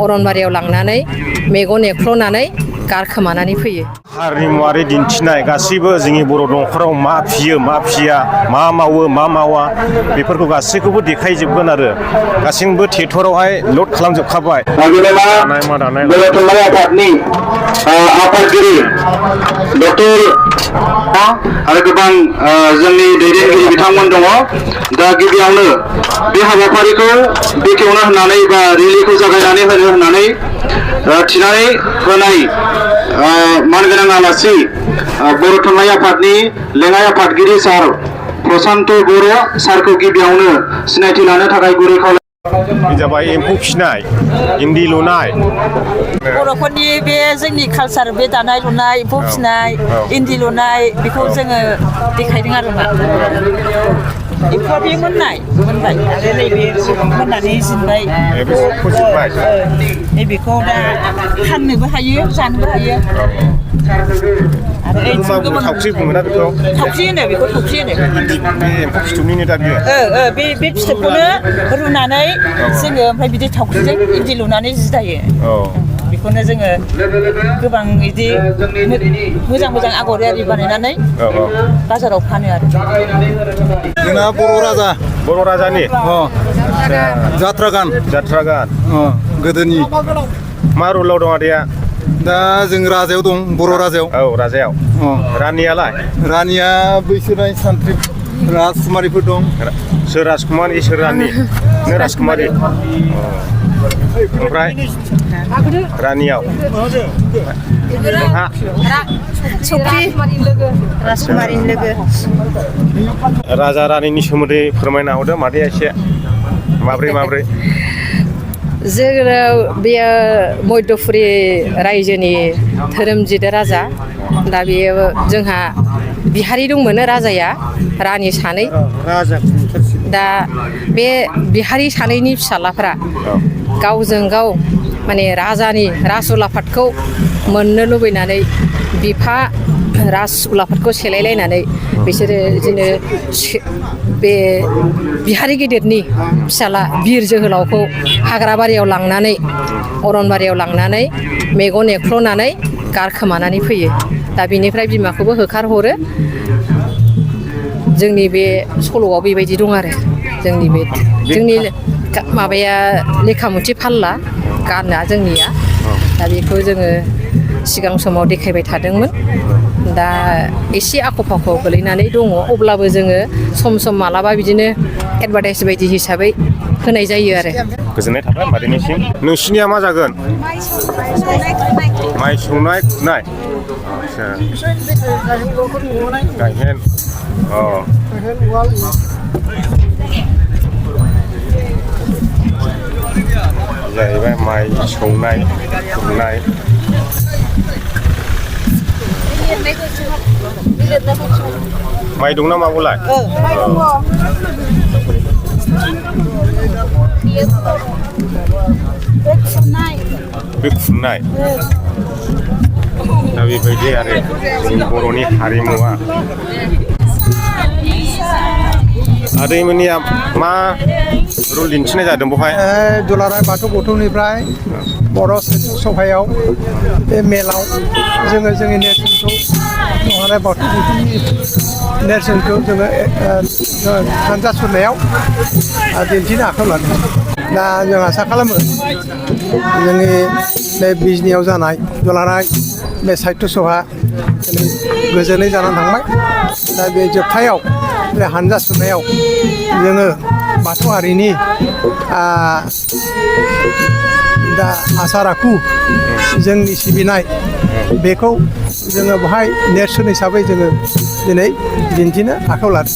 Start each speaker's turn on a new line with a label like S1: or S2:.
S1: अरनबारियाव लांनानै मेगन एख्ल'नानै गारखोमानानै फैयो।
S2: हारिमुवारि दिन्थिनाय गासैबो जोंनि बर' न'खराव मा फियो मा फिया मा मावो मा मावा बेफोरखौ गासैखौबो देखायजोबगोन आरो गासैबो थिएटरावहाय लड खालामजोबखाबाय।
S3: बर' थुनलाइ आफादनि आफादगिरि डक्टर आरो गोबां जोंनि दैदेनगिरि बिथांमोन दङ। दा गिबियावनो बे हाबाफारिखौ बेखेवनो होननानै बा रेलिखौ जागायनानै होनो होननानै थिनानै होनाय मानगोनां आलासि बर' थुनलाइ आफादनि लेङाइ आफादगिरि सार प्रसान्त बर' सारखौ गिबियावनो सिनायथि लानो थाखाय गुरै खावलाय।
S2: जाबाय एम्फौ फिसिनाय, इन्दि लुनाय,
S4: बर'फोरनि बे जोंनि कालसार बे दानाय लुनाय, एम्फौ फिसिनाय, इन्दि लुनाय बेखौ जोङो देखायदों आरो मा एम्फौआ बे मोनबाय आरो नैबे मोननानै जिनबाय नैबेखौ दा फाननोबो हायो जानोबो हायो आरो
S2: थावख्रि बुङोना बेखौ
S4: थावख्रि होनो बेखौ थावख्रि होनो
S2: बे एम्फौ फिथोबनिनो दा बियो
S4: बे फिथोबखौनो रुनानै जोङो ओमफ्राय बिदि थावख्रिजों इन्दि लुनानै जि दायो। बेखौनो जोङो गोबां बिदि मोजां मोजां आगर आरि बानायनानै बाजाराव फानो आरो
S5: जोंना बर' राजानि जात्रा गान गोदोनि
S2: मा रलाव दं आदैया?
S5: दा जों राजायाव दं, बर' राजायाव।
S2: औ राजायाव। रानियालाय?
S5: रानिया बैसोनाय सान्थ्रि राजकुमारिफोर दं।
S2: सोर राजकुमारि सोर रानि? नों राजकुमारि। ओमफ्राय रानियाव
S4: राजकुमारिनि लोगो।
S2: राजा रानिनि सोमोन्दै फोरमायना हरदो मादैया एसे माब्रै
S1: जोङो बेयो मध्यपुरि रायजोनि धोरोमजित राजा। दा बेयो जोंहा बिहारि दंमोन राजाया रानि सानै। दा बे बिहारि सानैनि फिसाज्लाफ्रा गावजों गाव माने राजानि राज उलाफादखौ मोननो लुबैनानै बिफा राज उलाफादखौ सेलायलायनानै बिसोरो बिदिनो बे बिहारि गिदिरनि फिसाला बिर जोहोलावखौ हाग्राबारियाव लांनानै अरनबारियाव लांनानै मेगन एख्ल'नानै गारखोमानानै फैयो। दा बिनिफ्राय बिमाखौबो होखारहरो। जोंनि बे सल'आव बेबायदि दं आरो जोंनि माबाया लेखा मुथि फाल्ला गाना जोंनिया। दा बेखौ जोङो सिगां समाव देखायबाय थादोंमोन। दा एसे आख' फाख' गोलैनानै दङ, अब्लाबो जोङो सम सम मालाबा बिदिनो एडभार्टाइज बायदि हिसाबै होनाय जायो आरो।
S2: गोजोननाय थाबाय मादैनिसिम। नोंसिनिया मा जागोन? माइ सौनाय खुनाय। गायहेन जाहैबाय माइ सौनाय खुरनाय। माइ दं ना माबालाय? बे खुरनाय दा बेबायदि आरो जोंनि बर'नि हारिमुवा। आदैमोननिया मा रुल दिन्थिनाय जादों बेवहाय?
S6: दुलाराय बाथौ गौथुमनिफ्राय बर' सभायाव बे मेलाव जोङो जोंनि नेरसोनखौ दुलाराय बाथौ गौथुमनि नेरसोनखौ जोङो हानजा सुरनायाव दिन्थिनो आखायाव लादों। दा जों आसा खालामो जोंनि बे बिजनियाव जानाय दुलाराय बे साहित्य सभा गोजोनै जानानै थांबाय। दा बे जोबथायाव बे हानजा सुरनायाव जोङो बाथौ हारिनि दा आसार आखु जोंनि सिबिनाय बेखौ जोङो बेवहाय नेरसोन हिसाबै जोङो दिनै दिन्थिनो आखायाव लादों।